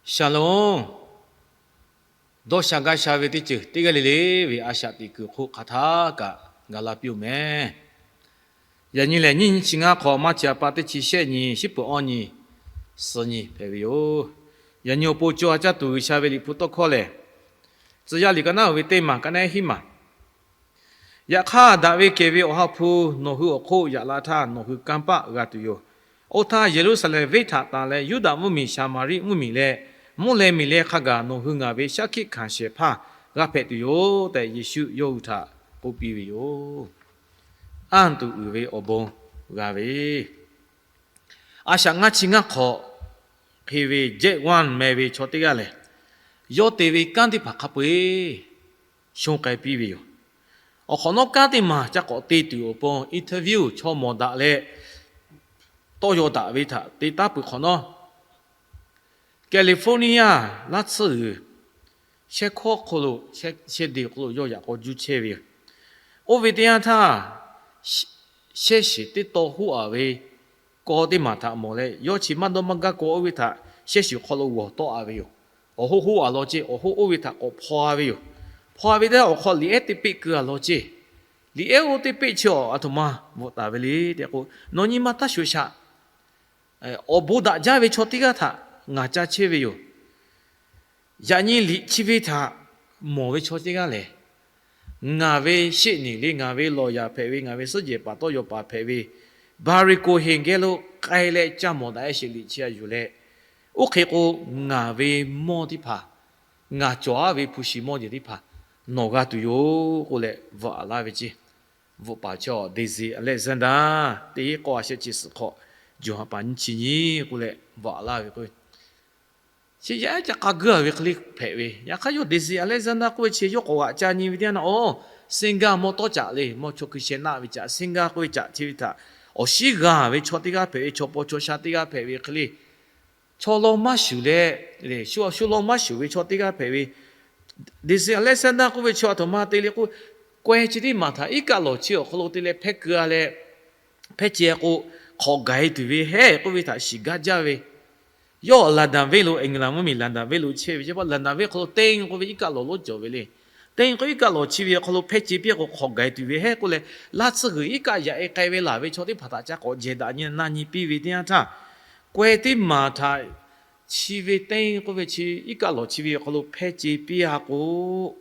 Shalom. Dawˇ sha gaˇ sha ve teˇ ceuˬ teˇ g'aˇ le le ve a shaꞈ teꞈ kuiˬ hk'oˆ hk'aˬ htaˇ kaꞈ gaˬ la piˇ-oˬ meh. Yaꞈ nyi lehˬ, nyiˇ nyi chi ngaˇ hk'awꞈ maˇ chi a pa teˇ chi shehˆ nyi, shiˉ peuˬ awˇ nyi, suh nyi hpehꞈ ve yoˬ. Yaꞈ nyi awˬ pon co ha caˇ tuˬ G'uiˬsha ve liꞈ hpu tawˇ hkawˇ lehˬ, Tcuh yaˇ liꞈ ka naˉ uiˍ ve teˇ maˬ ka naˉ hiˉ maˬ. Yaꞈ hk'aˇ, daꞈ ve kehˬ ve Awˬ ha hpu nawˬ hui awˬ hk'oˆ yaꞈ la htaˇ, nawˬ hui kanˇ paˆ g'a tuˬ yoˬ. Oˇ htaˇ, Yeˍruˆsaˍlehnˍ venˇ htaꞈ tanˬ leh, Yuˇdaꞈ mvuhˇmiˬ, Saˍmaˍriˆ mvuhˇmiˬ leh, mvuhˇ leh miˬ leh hk'a gaˬ nawˬ hui ngaˬ ve shaˉ hkiˆ hkanˍ shehˍ hpaˇ g'a hpehꞈ tuˬ yoˬ tehꞈ, Yeˍsuˆ yawˇ hui htaꞈ k'oˆ piˇ ve yoˬ. Anˇ tuˬ uiˍ ve awˬ bon g'a ve, a shaꞈ ngaˇ chi ngaˇ hk'awꞈ hk'e ve Jack Wang meh ve chaw teˇ g'aˇ lehˬ, yawˇ te ve kanˉ teˇ hpaˍ hk'a peu-eˬ shon k'ai piˇ ve yoˬ. Awˬ hk'awꞈ nawˉ kanˉ teˇ maˬ ca k'awꞈ te tuˬ awˬ pon interview chaw mawˬ daꞈ leh, tawˇ yaw daꞈ ve htaꞈ te taˉ peuˬ hk'awꞈ nawˉ, California laˇ tsuhˇ g'uiˬ shehˇ hkawˇ hk'aw lo, shehˇ de hk'aw lo yawˇ yaꞈ k'aw juˇ chehˇ ve yoˬ. Oˇ ve teˇ yanˇ htaˇ, shehˇ shiˍ teˇ taw hoˆ-a ve kaw teˇ maˬ htaꞈ mawˬ leh, yawˇ chi maˇ dawˇ maˇ gaˇ k'o, oˇ ve htaꞈ shehˇ shiˍ hk'aw lo g'awˬ tawˆ-a ve yoˬ. Awˬ hoˆ hoˆ-a law ceˇ, awˬ hoˆ oˇ ve htaꞈ k'awꞈ hpaw-a ve yoˬ. Hpaw-a ve teˇ yanˇ, awˬ hk'aw liꞈ ehˉ teˇ peˆ keu-a law ceˇ. Liꞈ ehˉ oˇ teˇ peˆ chi awˬ a htoꞈ ma bvuhꞈ taˍ ve le tehꞈ k'o, nawˬ nyi ma taˇ shuˍ shaꞈ. Awˬ bon daꞈ jaˇ ve chaw teˇ g'aˇ htaꞈ ngaˬ ca chehˇ ve yoˬ. Yaꞈ nyi liꞈ chi ve htaꞈ mawˬ ve chaw teˇ g'aˇ lehˬ, ngaˬ ve sheˆ niˍ le, ngaˬ ve lawˬ yaˍ hpehꞈ ve, ngaˬ ve suhˉ jehˬ paˍ tawˇ yaw paˍ hpehꞈ ve, Barry Cohen geh lo k'ai leh ca mawˬ daꞈ-e sheˍ liꞈ chi a yuˬ leh, oˇ hk'e k'o, ngaˬ ve mawˇ teˇ hpaˍ, ngaˬ cawˬ-a ve hpu shi mawˇ jeˬ teˇ hpaˍ nawˬ g'a tuˬ yoˬ k'oˆ leh bvuhꞈ-a laˇ ve ceˇ. Bvuhꞈ paˍ chaw Desi Alexander, teˇ hinˉ k'awˇ a shehˆ chi suhˍ hk'awꞈ, June ha pa nyiˇ chi nyi k'oˆ leh bvuhꞈ-a laˇ ve k'o, chi yaˇ ehˉ ca k'a guˇ-a ve hk'e le hpehꞈ ve. Yaꞈ hk'aˇ, yawˇ Desi Alexander k'oˆ ve chi yawˇ k'awꞈ g'aꞈ ca nyi ve teˇ yanˇ, aw, Singha mawˇ tawˇ caꞈ le, mawˇ chaw hkui sheh naˆ ve caꞈ, Singha k'oˆ ve caꞈ chi ve htaꞈ awˬ shiˉ g'a ve chaw teˇ g'aˇ hpehꞈ ve, chaw paw chaw sha teˇ g'aˇ hpehꞈ ve hk'e le, chaw law maˇ shuˍ leh, shu shu law maˇ shuˍ ve chaw teˇ g'aˇ hpehꞈ ve, Desi Alexander k'oˆ ve chaw a htoꞈ ma te le k'o, kawehˇ chi teˇ maˬ htaꞈ iˉ kaˆ lawˬ chi awˬ hk'aw lo te leh hpehˇ keu-a leh, hpehˇ ce k'o, hk'awꞈ gaˬ-e tuˬ ve hehˉ k'oˆ ve htaꞈ shiˍ gaˇ jaˇ ve. Yawˇ London venˇ lo, England mvuhˇmiˬ London venˇ lo chehˇ ve, chi pa London venˇ hk'aw lo teˇ nyi k'oˆ ve iˉ kaˆ lawˬ lonˉ cawˬ ve le. Teˇ nyi k'oˆ iˉ kaˆ lawˬ chi ve hk'aw lo hpehˇ ce piˇ k'o, hk'awꞈ gaˬ-e tuˬ ve hehˉ k'oˆ leh, laˇ tsuhˇ g'uiˬ iˉ kaˆ yaꞈ-e k'ai ve laˬ ve chaw teˇ hpaˍ htaꞈ ca k'awꞈ jehˬ daꞈ nyi na nyi piˇ ve teˇ yanˇ htaˇ, kawehˇ teˇ maˬ htaꞈ chi ve teˇ nyi k'oˆ ve chi iˉ kaˆ lawˬ chi ve awˬ hk'aw lo hpehˇ ce piˇ-a k'o,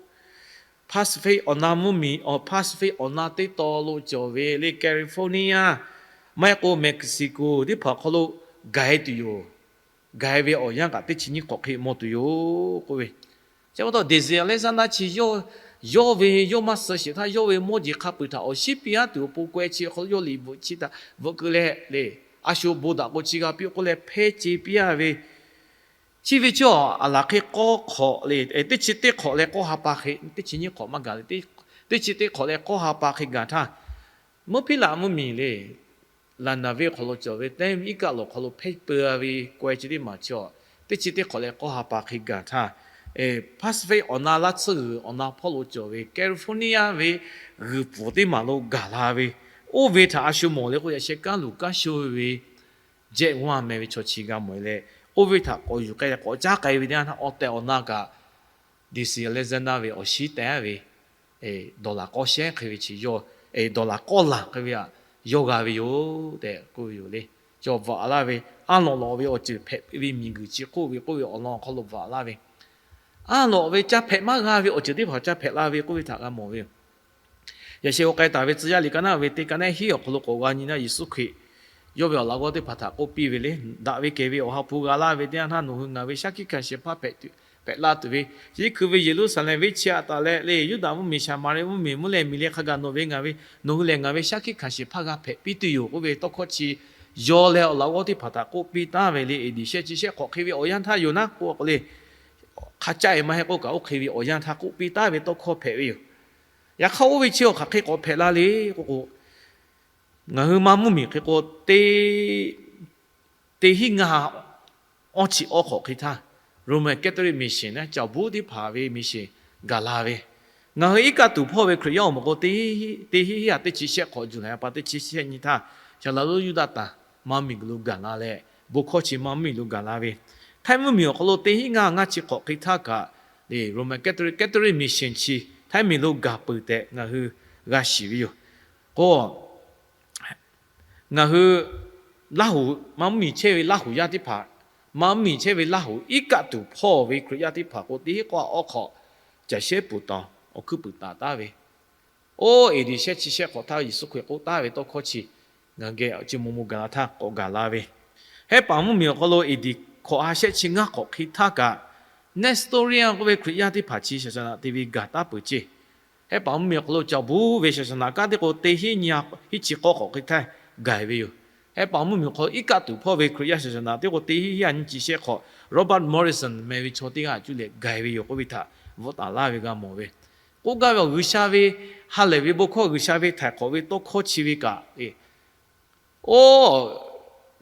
Pacific awˬ na mvuhˇmiˬ, Pacific awˬ na teˇ taw lo cawˬ ve le, California, maˇ heˆ k'o Mexico teˇ hpaˍ awˬ hk'aw lo gaˬ-e tuˬ yoˬ. Gaˬ-e ve awˬ yanˇ kaꞈ teˇ chi nyiˇ hk'awꞈ hk'e mawˬ tuˬ yoˬ k'oˆ ve. Chi pa taw Desi Alexander chi yawˇ ve yawˇ maˇ suh sheˍ htaˇ, yawˇ ve mawˇ jeˬ hk'a peu-eˬ htaꞈ awˬ shiˉ piˇ-a tuˬ awˬ pon kawehˇ chi awˬ hk'aw lo yawˇ liꞈ bvuhꞈ chi htaꞈ bvuhꞈ keu leh le, a shu bon daꞈ k'o chi g'a piˇ k'oˆ leh hpehˇ ce piˇ-a ve, chi ve chi a laˬ hk'e k'awˇ hk'awꞈ le, teˇ chi teˇ hk'awꞈ leh k'awˇ ha pa hk'e, teˇ chi nyiˇ hk'awꞈ maˇ gaˬ le, teˇ chi teˇ hk'awꞈ leh k'awˇ ha pa hk'e gaˬ htaˇ, mvuhˇ hpiˉ laꞈ mvuhˇmiˬ le, London venˇ hk'aw lo cawˬ ve teˇ nyi iˉ kaˆ lawˬ hk'aw lo hpehˇ peu-a ve kawehˇ chi teˇ maˬ chi a, teˇ chi teˇ hk'awꞈ leh k'awˇ ha pa hk'e gaˬ htaˇ, Pacific awˬ na laˇ tsuhˇ g'uiˬ awˬ na hpawˇ lo cawˬ ve California ve g'uiˬ pfuhˍ teˇ maˬ lo gaˬ la ve, oˇ ve htaꞈ a shu mawˬ le k'o, yaꞈ sheh kanˉ luˬ kanˉ sho ve Jack Wang meh ve chaw chi g'a mawˬ-e leh, oˇ ve htaꞈ k'awꞈ yuˬ k'ai leh k'awꞈ caˉ k'ai ve teˇ yanˇ htaˇ, awˬ tehˬ awˬ na kaꞈ Desi Alexander ve awˬ shiˉ tehꞈ-a ve dollar k'awˇ shehˉ hk'e ve chi yawˇ, dollar k'awˇ laˬ hk'e ve htaꞈ yawˇ g'a ve yoˬ tehꞈ k'oˆ ve yoˬ le. Chaw bvuhꞈ-a laˇ ve, aˉ lawꞈ lawꞈ ve awˬ ceuˬ hpehꞈ ve miˬguiˬ chi hk'oˆ ve k'oˆ ve awˬ lawn awˬ hk'aw lo bvuhꞈ-a laˇ ve, aˉ lawꞈ ve ca hpehꞈ maˇ g'a ve awˬ ceuˬ teˇ hpaˍ ca hpehꞈ la ve k'oˆ ve htaꞈ g'a mawˬ ve yoˬ. Yaꞈ sheh g'a k'ai taˍ ve Tcuh yaˇ liꞈ ka naˉ ve teˇ ka naˉ hiˉ awˬ hk'aw lo k'awꞈ g'a nyi na, Yeˍsuˆ Hkriꞈ yawˇ ve awˬ laꞈ g'awˇ teˇ hpaˍ htaꞈ k'oˆ piˇ ve le, daꞈ ve kehˬ ve Awˬ ha hpu g'a laˇ ve teˇ yanˇ htaˇ, nawˬ hui ngaˬ ve shaˉ hkiˆ hkanˍ shehˍ hpaˇ hpehꞈ tuˬ, hpehꞈ la tuˬ ve, chi hkui ve Yeˍruˆsaˍlehnˍ venˇ chi a taˍ leh le, Yuˇdaꞈ mvuhˇmiˬ, Saˍmaˍriˆ mvuhˇmiˬ, mvuhˇ leh miˬ leh hk'a gaˬ nawˬ ve ngaˬ ve, nawˬ hui lehˬ ngaˬ ve shaˉ hkiˆ hkanˍ shehˍ hpaˇ g'a hpehꞈ piˇ tuˬ yoˬ k'oˆ ve tawˇ hkawˇ chi yawˇ leh awˬ laꞈ g'awˇ teˇ hpaˍ htaꞈ k'oˆ piˇ taˍ ve le. A.D. shehˆ chi shehˆ hk'awꞈ hk'e ve awˬ yanˇ htaˇ yoˬ naˉ k'oˆ k'o le, hk'a caˆ-e maˇ heˆ k'oˆ kaꞈ, oˇ hk'e ve awˬ yanˇ htaˇ k'oˆ piˇ taˍ ve tawˇ hkawˇ hpehꞈ ve yoˬ. Yaꞈ hk'aˇ, oˇ ve chi awˬ hk'aˬ hk'e k'awꞈ hpehꞈ la le k'oˆ k'o, ngaˬ hui ma mvuhˇmiˬ hk'e k'o, teˇ hinˉ ngaˇ awˇ chi awˇ hk'awꞈ hk'e htaˇ, Roman Catholic mission naˉ, caˬ buˉ teˇ hpaˍ ve mission gaˬ la ve, ngaˬ hui iˉ kaˆ tuˬ hpawˇ ve Hkriꞈ yaˇ awˬ moˍ k'o, teˇ hinˉ hiˉ a teˇ chi shehˆ hk'awꞈ, July ha pa teˇ chi shehˆ nyi htaˇ, Shaˍlaˍlonˉ Yuˇdaꞈtanˍ ma mvuhˇmiˬ lo gaˬ la leh, bon hkawˇ chi ma mvuhˇmiˬ lo gaˬ la ve, Htaiˇ mvuhˇmiˬ awˬ hk'aw lo teˇ hinˉ ngaˇ ngaˇ chi hk'awꞈ hk'e htaˇ kaꞈ, le Roman Catholic, Catholic mission chi Htaiˇ miˬ lo gaˬ peuˬ tehꞈ ngaˬ hui g'a shiˍ ve yoˬ. K'o, ngaˬ hui Laˇ huˍ, Manˇ mvuhˇmiˬ chehˇ ve Laˇ huˍ yaˇ teˇ hpaˍ, Manˇ mvuhˇmiˬ chehˇ ve Laˇ huˍ iˉ kaˆ tuˬ hpawˇ ve Hkriꞈ yaˇ teˇ hpaˍ k'o, teˇ hinˉ k'awˇ awˉ hk'awꞈ caˬ shehˉ puˍ taˍ, awˬ hkuiˉ puiˍ taˍ taˍ ve, oˇ eˍdiˍ shehˆ chi shehˆ hk'awꞈ htaˇ Yeˍsuˆ Hkriꞈ k'oˆ taˍ ve tawˇ hkawˇ chi ngaˬ hui geh chi mvuh mvuh gaˬ la htaˇ k'awꞈ gaˬ la ve, Hehˉ paˍ mvuhˇmiˬ awˬ hk'aw lo eˍdiˍ hkawꞈ ha shehˆ chi ngaˇ hk'awꞈ hk'e htaˇ kaꞈ, Nestorian k'oˆ ve Hkriꞈ yaˇ teˇ hpaˍ chi shaˍ shaˍ naꞈ te ve gaˬ taˉ peuˬ ceˇ. Hehˉ paˍ mvuhˇmiˬ awˬ hk'aw lo caˬ buˇ ve shaˍ shaˍ naꞈ kanˉ teˇ k'o teˇ hinˉ nyi hiˉ chi k'awˇ hk'awꞈ hk'e htaˇ gaiˬ ve yoˬ. Hehˉ paˍ mvuhˇmiˬ awˬ hk'aw lo iˉ kaˆ tuˬ hpawˇ ve Hkriꞈ yaˇ shaˍ shaˍ naꞈ teˇ k'o teˇ hinˉ nyi chi shehˆ hk'awꞈ Robert Morrison meh ve chaw teˇ g'aˇ cuˇ leh gaiˬ ve yoˬ k'oˆ ve htaꞈ bvuhꞈ taˍ laˇ ve g'a mawˬ ve. K'oˆ gaˇ ve awˬ G'uiˬsha ve ha lehˬ ve bon hkawˇ, G'uiˬsha ve htaiˍ hk'awꞈ ve tawˇ hkawˇ chi ve kaꞈ, oˇ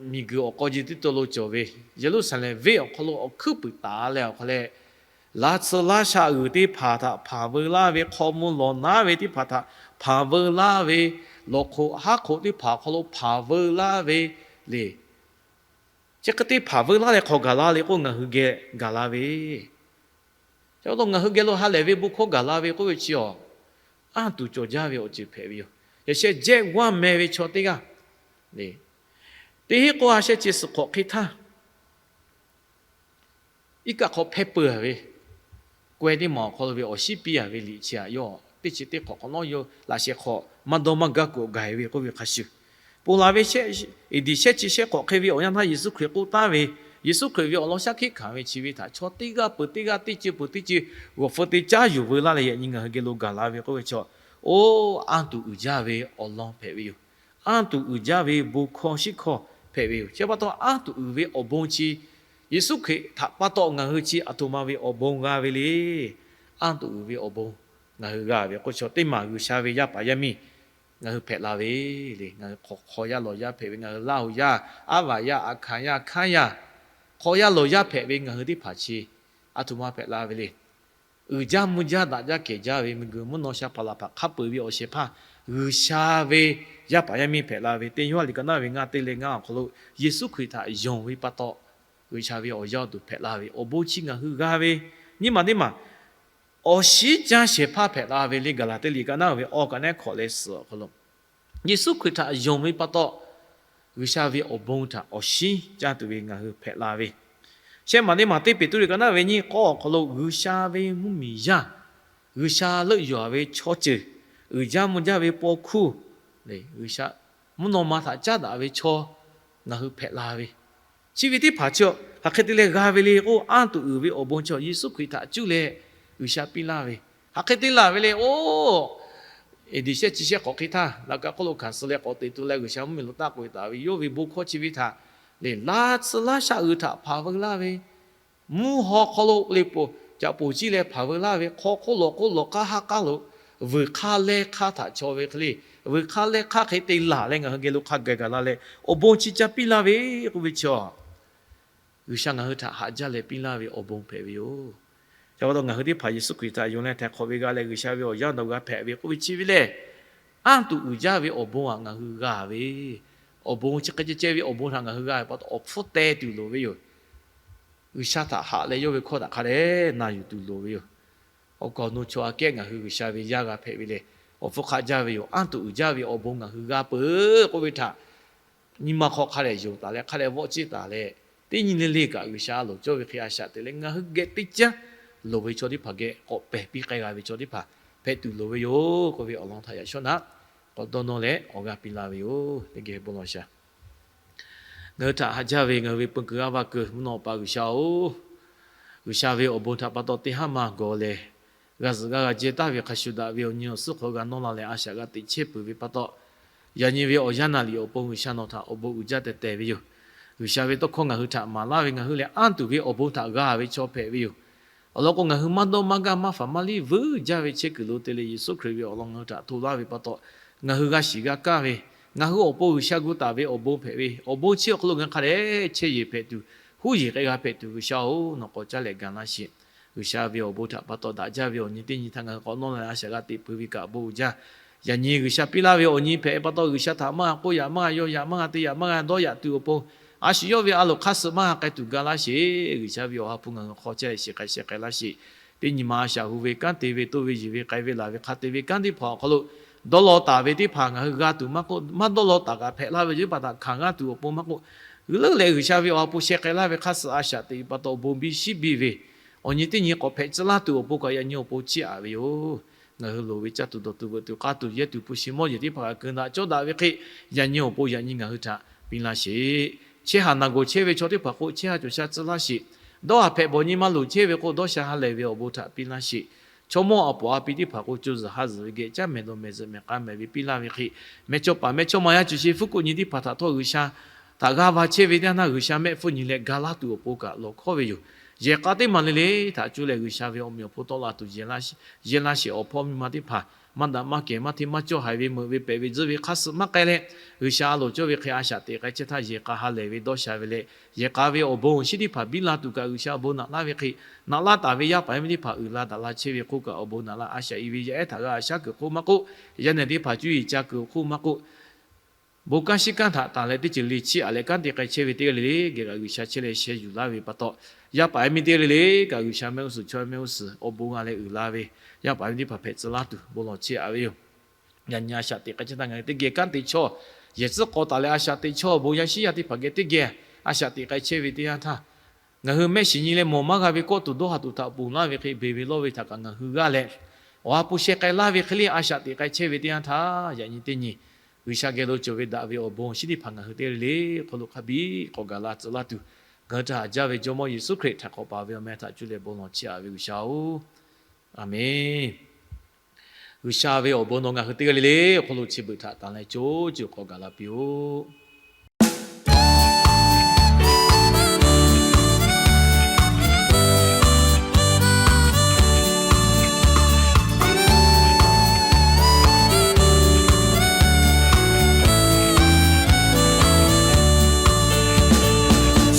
miˬguiˬ awˬ k'aw ji teˇ to lo cawˬ ve Yeˍruˆsaˍlehnˍ venˇ awˬ hk'aw lo awˬ hkuiˉ puiˍ taˍ leh awˬ hk'aw leh, laˇ tsuhˇ laˇ shaˆ uiˍ teˇ hpaˍ htaꞈ hpanˍ veu laˇ ve, hk'aw mvuh lawˬ naˉ ve teˇ hpaˍ htaꞈ hpanˍ veu laˇ ve, lawˬ hk'oꞈ haˉ hk'oꞈ teˇ hpaˍ awˬ hk'aw lo hpanˍ veu laˇ ve le. Chi hk'e te hpanˍ veu laˇ leh hk'awꞈ gaˬ la le k'o, ngaˬ hui geh gaˬ la ve, chi pa taw ngaˬ hui geh lo ha lehˬ ve bon hkawˇ gaˬ la ve k'oˆ ve chi awˬ, anˇ tuˬ cawˬ jaˇ ve awˬ ceuˬ hpehꞈ ve yoˬ. Yaꞈ sheh Jack Wang meh ve chaw teˇ g'aˇ, teˇ hinˉ k'awˇ ha shehˆ chi suhˍ hk'awꞈ hk'e htaˇ, iˉ kaˆ hk'aw hpehˇ peuˬ ve, kawehˇ teˇ maˬ awˬ hk'aw lo ve awˬ shinˉ piˇ a ve liꞈ chi aꞈ yawˇ teˇ chi teˇ hk'awꞈ hk'awꞈ nawˉ yawˇ laꞈ sheh hk'aw maˇ dawˇ maˇ gaˇ kuiˬ awˬ gaˬ e ve k'oˆ ve hk'a shuˍ, ponˬ laˬ ve shehˆ, eˍdiˍ shehˆ chi shehˆ hk'awꞈ hk'e ve awˬ yanˇ htaˇ Yeˍsuˆ Hkriꞈ k'oˆ taˍ ve, Yeˍsuˆ Hkriꞈ ve awˬ lawn shaˉ hkiˆ hkanˍ ve chi ve htaꞈ chaw teˇ g'aˇ peuˬ teˇ g'aˇ, teˇ ceuˬ peuˬ teˇ ceuˬ g'awˬ feu te caˉ yuˬ veu laˇ leh, yaꞈ nyi ngaˬ hui geh lo gaˬ la ve k'oˆ ve chaw, oˇ anˇ tuˬ uiˍ jaˇ ve awˬ lawn hpehꞈ ve yoˬ. Anˇ tuˬ uiˍ jaˇ ve bon hkawˇ shiˉ hkawˇ hpehꞈ ve yoˬ. Chi pa taw anˇ tuˬ uiˍ ve awˬ bon chi Yeˍsuˆ Hkriꞈ htaꞈ pa taw ngaˬ hui chi aˬ htoꞈ ma ve awˬ bon g'a ve le. Anˇ tuˬ uiˍ ve awˬ bon ngaˬ hui g'a ve k'o, chaw teˇ maˬ G'uiˬsha ve yaˇ paˍ yaˇ miˇ ngaˬ hui hpehꞈ la ve le. Ngaˬ hui hk'aw, hk'aw yaˇ lawˬ yaˇ hpehꞈ ve ngaˬ hui Laˇ huˍ yaˇ, aˉ vaꞈ yaˇ, aˬ hkanˍ yaˇ, hkanˉ yaˇ, hk'aw yaˇ lawˬ yaˇ hpehꞈ ve ngaˬ hui teˇ hpaˍ chi aˬ htoꞈ ma hpehꞈ la ve le. Uiˍ jaˇ mvuh jaˇ daꞈ jaˇ kehˬ jaˇ ve miˬguiˬ mvuhˇ naw sha hpaˍ laˬ hpaˍ hk'a peu-eˬ ve awˬ shehˍ hpaˇ G'uiˬsha ve yaˇ paˍ yaˇ miˇ hpehꞈ la ve, teˇ yawˇ liꞈ ka naˉ ve ngaˇ teˇ leh ngaˇ awˬ hk'aw lo Yeˍsuˆ Hkriꞈ htaꞈ yonˍ ve pa taw, G'uiˬsha ve awˬ yaˇ awˬ duˬ hpehꞈ la ve awˬ bon chi ngaˬ hui g'a ve, nyiˇ maˬ teˇ maˬ awˬ shinˉ caˇ shehˍ hpaˇ hpehꞈ la ve le. Gaˍlaˍtiˆ liꞈ ka naˉ ve awˬ ka nehˉ hkawꞈ leh suhˍ awˬ hk'aw lo Yeˍsuˆ Hkriꞈ htaꞈ yonˍ ve pa taw, G'uiˬsha ve awˬ bon htaꞈ awˬ shinˉ caˇ tuˬ ve ngaˬ hui hpehꞈ la ve. Shehˆ maˬ teˇ maˬ teˇ Peˍtruˆ liꞈ ka naˉ ve nyiˇ k'awˇ awˬ hk'aw lo G'uiˬsha ve mvuhˇmiˬ yaˇ, G'uiˬsha leuˆ yuˬ a ve chaw ceuˬ, uiˍ jaˇ mvuh jaˇ ve paw hkuˇ, G'uiˬsha mvuhˇ naw ma htaꞈ caˉ daꞈ ve chaw ngaˬ hui hpehꞈ la ve, chi ve teˇ hpaˍ chi hk'aˬ hk'e te leh g'a ve le k'o, anˇ tuˬ uiˍ ve awˬ bon chi Yeˍsuˆ Hkriꞈ htaꞈ cuˇ leh G'uiˬsha piˇ laˇ ve, hk'aˬ hk'e te laˬ ve le. Oˇ, eˍdiˍ shehˆ chi shehˆ hk'awꞈ hk'e htaˇ laꞈ ka hk'oˆ lo hkanˍ suh leh k'awꞈ teꞈ tu leh G'uiˬsha mvuhˇmiˬ lo taˆ k'oꞈ e taˍ ve yawˇ ve bon hkawˇ chi ve htaꞈ le, laˇ tsuhˇ laˇ shaˆ uiˍ htaꞈ hpanˍ veu laˇ ve, mvuhˇ haw hk'aw lo le poˬ caꞈ poˬ ciˇ leh hpanˍ veu laˇ ve, hk'aw hk'oˆ lawˬ hk'oˆ lawˬ k'aˉ haˉ k'aˉ lo vuiˬ hk'aˇ lehˇ hk'aˇ htaꞈ chaw ve hk'e le, vuiˬ hk'aˇ lehˇ hk'aˇ hk'e te laˬ leh ngaˬ hui geh lo hk'a gaˬ gaˬ la leh awˬ bon chi ca piˇ laˇ ve k'oˆ ve chi G'uiˬsha ngaˬ hui htaꞈ haꞈ jaˇ leh piˇ laˇ ve awˬ bon hpehꞈ ve yoˬ. Chi pa taw ngaˬ hui teˇ hpaˍ Yeˍsuˆ Hkriꞈ htaꞈ yonˍ leh htaiˍ hk'awꞈ ve g'a leh G'uiˬsha ve awˬ yaˇ dawˬ g'a hpehꞈ ve k'oˆ ve chi ve lehˬ, anˇ tuˬ uiˍ jaˇ ve awˬ bon aꞈ ngaˬ hui g'a ve, awˬ bon chi hk'e ceh ceh ve awˬ bon htaꞈ ngaˬ hui g'a ve pa taw awˬ hpfuhˇ teh tuˬ loˍ ve yoˬ. G'uiˬsha htaꞈ haꞈ leh yawˇ ve hkawˇ htaꞈ hk'a dehꞈ na yuˬ tuˬ loˍ ve yoˬ. Awˬ kaˍ awˬ nu chaw aꞈ kehˉ ngaˬ hui G'uiˬsha ve yaˇ g'a hpehꞈ ve lehˬ, awˬ hpfuhˇ hk'aˆ jaˇ ve yoˬ. Anˇ tuˬ uiˍ jaˇ ve awˬ bon ngaˬ hui g'a peuˬ k'oˆ ve htaꞈ nyi ma hk'aw hk'a dehꞈ yonˍ taˍ leh hk'a dehꞈ vawˆ ciˇ taˍ leh, teˇ nyi le le kaꞈ G'uiˬsha a loˍ cawˇ ve hk'e a shaꞈ te leh ngaˬ hui geh teˇ caˉ loˍ ve chaw teˇ hpaˍ geh k'awꞈ pehˬ piˇ k'ai g'a ve chaw teˇ hpaˍ hpehꞈ tuˬ loˍ ve yoˬ k'oˆ ve awˬ lawn htaꞈ yaꞈ shawˉ naꞈ k'awꞈ dawˇ nawˇ leh awˬ g'aˇ piˇ laˇ ve yoˬ. Teˇ geh bon lawˬ sha. Ngaˬ hui htaꞈ haꞈ jaˇ ve ngaˬ hui ve peu kuiˬ g'aˇ va kuiˬ mvuhˇ naw pa G'uiˬsha-oˬ, G'uiˬsha ve awˬ bon htaꞈ pa taw teˇ haˉ maˇ gawˬ leh, g'a zuhꞈ g'aˇ g'a jehˇ taˍ ve hk'a shuˍ daꞈ ve awˬ nyi awˬ suhˉ hk'aw g'a nawˇ la leh a shaꞈ g'a teꞈ chehˇ peuˬ ve pa taw, yaꞈ nyi ve awˬ yanˇ naˍ liꞈ awˬ pon G'uiˬsha nawˬ htaꞈ awˬ bon uiˍ jaˇ tehꞈ tehˬ ve yoˬ. G'uiˬsha ve tawˇ hkawˇ ngaˬ hui htaꞈ maˍ laˇ ve ngaˬ hui lehˬ anˇ tuˬ ve awˬ bon htaꞈ g'a ve chaw hpehꞈ ve yoˬ. Awˬ lawn k'o, ngaˬ hui maˇ dawˇ maˇ gaˇ maˇ faˍ maˇ liˇ vuiˬ jaˇ ve chehˇ kuiˬ lo te leh Yeˍsuˆ Hkriꞈ ve awˬ lawn ngaˬ hui htaꞈ hto laˇ ve pa taw, ngaˬ hui g'a shiˍ g'a kaˇ ve, ngaˬ hui awˬ pon G'uiˬsha gu taˍ ve awˬ bon hpehꞈ ve, awˬ bon chi awˬ hk'aw lo ngaˬ hui hk'a dehꞈ chehˇ yeˬ hpehꞈ tuˬ, huˉ yeˬ k'ai g'a hpehꞈ tuˬ, G'uiˬsha-oˬ, nawˬ k'awꞈ caˇ leh gaˬ laˇ sheˍ. G'uiˬsha ve awˬ bon htaꞈ pa taw daꞈ jaˇ ve awˬ nyi teˇ nyi htaꞈ ngaˬ hui k'awꞈ nawˇ la leh a shaꞈ g'a teꞈ peuˬ ve kaꞈ bon uiˍ jaˇ. Yaꞈ nyi G'uiˬsha piˇ laˇ ve awˬ nyi hpehꞈ pa taw, G'uiˬsha htaꞈ maˇ g'a k'oˆ yaꞈ maˇ g'a yaw yaꞈ maˇ g'a te yaꞈ maˇ g'a dawˇ yaꞈ tuˬ awˬ pon A shu yawˇ ve a loˍ hk'aˇ suh maˇ g'a k'ai tuˬ ga laˇ sheˍ. G'uiˬsha ve awˬ ha hpu ngaˬ hui hk'aw chehˇ leh shiˍ k'ai sheh k'ai laˇ sheˍ. Teˇ nyi ma a shaꞈ hu ve kanˉ te ve, toˇ ve yeˬ ve, k'ai ve laˬ ve, hk'a te ve kanˉ teˇ hpaˍ awˬ hk'aw lo dawˇ law taˍ ve teˇ hpaˍ ngaˬ hui g'a tuˬ maˇ k'oˆ, maˇ dawˇ law taˍ kaꞈ hpehꞈ laˇ ve yoˬ. Teˇ hpaˍ htaꞈ hkanˍ g'a tuˬ awˬ pon maˇ k'oˆ, g'uiˬ leuˉ leh G'uiˬsha ve awˬ ha hpu sheh k'ai laˇ ve hk'aˇ suh a shaꞈ teꞈ pa taw bon biˇ shiˉ biˇ ve, awˬ nyi teˇ nyi k'awꞈ hpehꞈ tcuh laˇ tuˬ awˬ pon kaꞈ yaꞈ nyi awˬ pon chiˇ aꞈ ve yoˬ. Ngaˬ hui loˍ ve caˇ tuˬ dawˬ tuˬ veuꞈ tuˬ k'a tuˬ yehˇ tuˬ hpu shi mawˇ jeˬ teˇ hpaˍ kaꞈ keu daꞈ cawˇ daꞈ ve hk'e, yaꞈ nyi awˬ pon yaꞈ nyi ngaˬ hui htaꞈ piˇ laˇ sheˍ. Chehˇ haˍ naˬ gawˬ chehˇ ve chaw teˇ hpaˍ k'o, chehˇ haˍ cawˬ sha tcuh laˇ sheˍ. Dawˇ haˍ hpehꞈ bawˬ nyi maˇ loˍ chehˇ ve k'o, dawˇ sha ha lehˬ ve awˬ bon htaꞈ piˇ laˇ sheˍ. Chaw mawˇ a poˍ a pi teˇ hpaˍ k'o, co zuhˬ ha zuhˬ ve geh caˉ mehˍ dawˬ mehˍ zuhꞈ mehˍ k'a mehˍ ve piˇ laˇ ve hk'e, mehˇchawˇ paˍ mehˇchawˇma yaˇ cuˬ sheˍ hpfuhˇ kuˆ nyi teˇ hpaˍ htaꞈ htawˇ G'uiˬsha htaꞈ g'aˇ va chehˇ ve teˇ yanˇ htaˇ, G'uiˬsha mehˆ hpfuhˇ nyi leh ga laˇ tuˬ awˬ pon kaꞈ lawˬ hkawˉ ve yoˬ. Yehˬ k'a teˇ maˬ le le htaꞈ cuˇ leh G'uiˬsha ve awˬ meꞈ awˬ hponˇ tawˆ la tuˬ yehˇ laˇ sheˍ. Awˬ hpawˇ miˇ ma teˇ hpaˍ maˇ daꞈ maˇ kehˬ, maˇ hteˇ maˇ cawˇ haiˬ ve, meuꞈ ve pehꞈ ve, tzuhˇ ve hk'aˇ suh maˇ k'ai leh, G'uiˬsha a loˍ cawˇ ve hk'e a shaꞈ teꞈ k'ai chehˇ htaˇ, yehˬ k'a ha lehˬ ve dawˇ sha ve leh, yehˬ k'a ve awˬ bon awˬ shinˉ teˇ hpaˍ biˇ la tuˬ kaꞈ G'uiˬsha awˬ bon naꞈ laˇ ve hk'e, naꞈ laˇ taˍ ve yaˇ paˍ yaˇ miˇ teˇ hpaˍ uiˍ la daꞈ la chehˇ ve hk'oˆ kaꞈ awˬ bon naꞈ laˇ. A shaꞈ i ve yaˇ ehˉ htaꞈ g'a a shaˉ kuiˬ hk'oˆ maˇ k'oˆ, yaˇ nehˬ teˇ hpaˍ cuˇ yiˍ ca kuiˬ hk'oˆ maˇ k'oˆ, bon kanˉ shiˉ kanˉ htaꞈ tanˬ leh teˇ ceuˬ le chiˇ aꞈ leh kanˉ te k'ai chehˇ ve teˇ g'aˇ le le geh kaꞈ G'uiˬsha chehˇ leh sheh yuˬ laˇ ve pa taw, yaˇ paˍ yaˇ miˇ teˇ g'aˇ le le kaꞈ G'uiˬsha mehˆ g'uˇ suhˍ, chaw mehˆ g'uˇ suhˍ awˬ bon g'a leh uiˍ la ve, yaˇ paˍ yaˇ miˇ teˇ hpaˍ hpehꞈ tcuh laˇ tuˬ bon lawˬ chiˇ aꞈ ve yoˬ. Yaꞈ nyi a shaꞈ teꞈ k'ai chehˇ htaˇ ngaˬ hui teˇ geh kanˉ te chaw, yehˬ tcuhˉ k'aw taˍ leh a shaꞈ teꞈ chaw awˬ bon yaˇ shiˉ yaˇ teˇ hpaˍ geh teˇ geh a shaꞈ teꞈ k'ai chehˇ ve teˇ yanˇ htaˇ, ngaˬ hui mehˆ shiˍ nyi leh mawˬ maˇ g'a ve kawˆ tuˬ dawˇ haˍ tuˬ htaꞈ ponˬ laˇ ve hk'e, beˬ ve lawˇ ve htaꞈ kaꞈ ngaˬ hui g'aˇ leh, awˬ ha hpu sheh k'ai laˇ ve hk'e le a shaꞈ teꞈ k'ai chehˇ ve teˇ yanˇ htaˇ, yaꞈ nyi teˇ nyi G'uiˬsha geh lo cawˬ ve daꞈ ve awˬ bon awˬ shinˉ teˇ hpaˍ ngaˬ hui teˇ g'aˇ le le hk'aw lo hk'a biˇ k'awꞈ gaˬ la tcuh laˇ tuˬ, ngaˬ hui htaꞈ haꞈ jaˇ ve Jawˇmawˇ Yeˍsuˆ Hkriꞈ htaꞈ k'awꞈ paˍ ve awˬ meh htaꞈ cuˇ leh bon lawˬ chiˇ aꞈ ve G'uiˬsha-oˬ, Aˍmenˍ. G'uiˬsha ve awˬ bon nawˬ ngaˬ hui teˇ g'aˇ le le awˬ hk'aw lo chi beuꞈ htaꞈ tanˬ leh co cuˬ k'awꞈ gaˬ la piˇ-oˆ.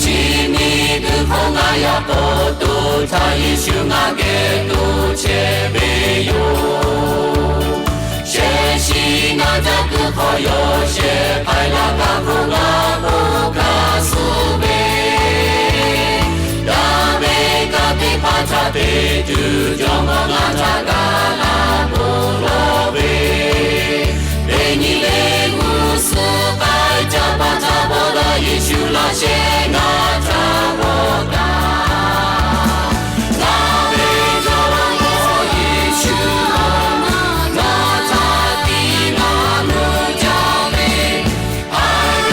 Chi nyi tuˬ hkawˇ ngaˬ yaꞈ k'aw tuˬ htaˇ, Yeˍsuˆ ngaˬ geh tuˬ chehˇ ve yoˬ. Shehˍ shiˍ ngaˬ caˇ tuˬ hk'aw yawˇ shehˍ hpaˇ laˇ kaꞈ, hk'oˆ ngaˬ k'oˆ kaꞈ suh ve, daꞈ ve kanˉ teˇ hpaˍ htaꞈ te tuˬ, jawˇmawˇ ngaˬ htaꞈ gaˬ la bon lawˬ ve, teˇ nyi le g'uˇ suhˍ k'ai caˇ pa taw, bawˇ daꞈ Yeˍsuˆ laˇ shehˍ ngaˬ htaꞈ bawˇ daꞈ. Ngaˬ ve Jawˇmawˇ Yeˍsuˆ-oˬ, nawˬ htaꞈ tiˉ ngaˬ nuˇ jaˇ ve, Awˬ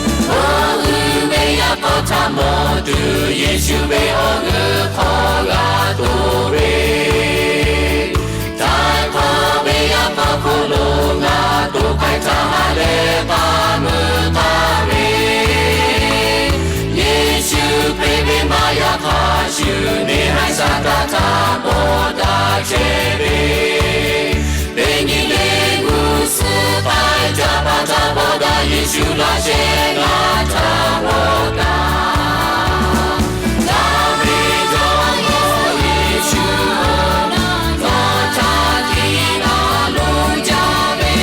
g'euˆ ve yaꞈ k'aw htaꞈ mawˬ tuˬ, Yeˍsuˆ ve awˬ g'euˆ hk'aw g'a toꞈ ve, htaiˍ hk'awꞈ ve yaꞈ k'aw hk'oˆ lo ngaˬ toꞈ k'ai htaˇ, ha lehˬ k'aˇ mui k'aˇ ve, Yeˍsuˆ Hkriꞈ ve maˇ yaꞈ hk'aˇ shuˍ, neˇ haiˬ Saˍtanˍ htaꞈ bawˆ daꞈ chehˇ ve, teˇ nyi le g'uˇ suhˍ k'ai caˇ pa taw, bawˇ daꞈ Yeˍsuˆ laˇ shehˍ ngaˬ htaꞈ bawˆ daꞈ. Daꞈ ve Jawˇmawˇ Yeˍsuˆ-oˬ, nawˬ htaꞈ tiˉ ngaˬ nuˇ jaˇ ve,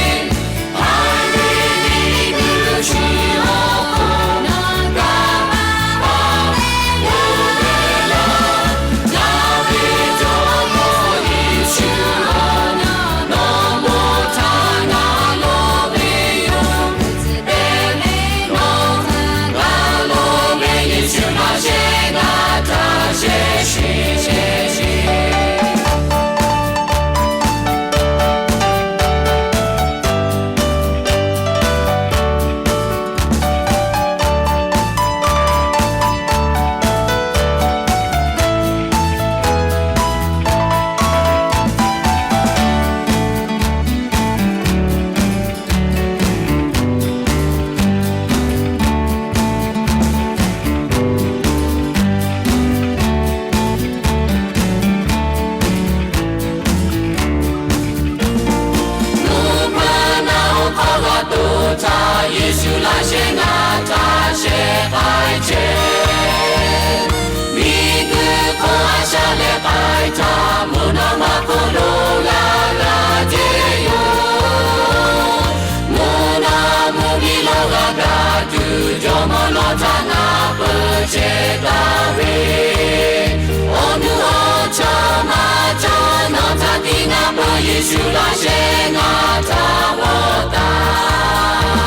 htaˇ ngaˬ peuˬ chehˇ taˍ ve, awˬ nuˇ awˬ chaw maˇ cawˬ, nawˬ htaꞈ tiˉ ngaˬ peuˬ, Yeˍsuˆ laꞈ sheh ngaˬ htaꞈ g'awˇ taˍ.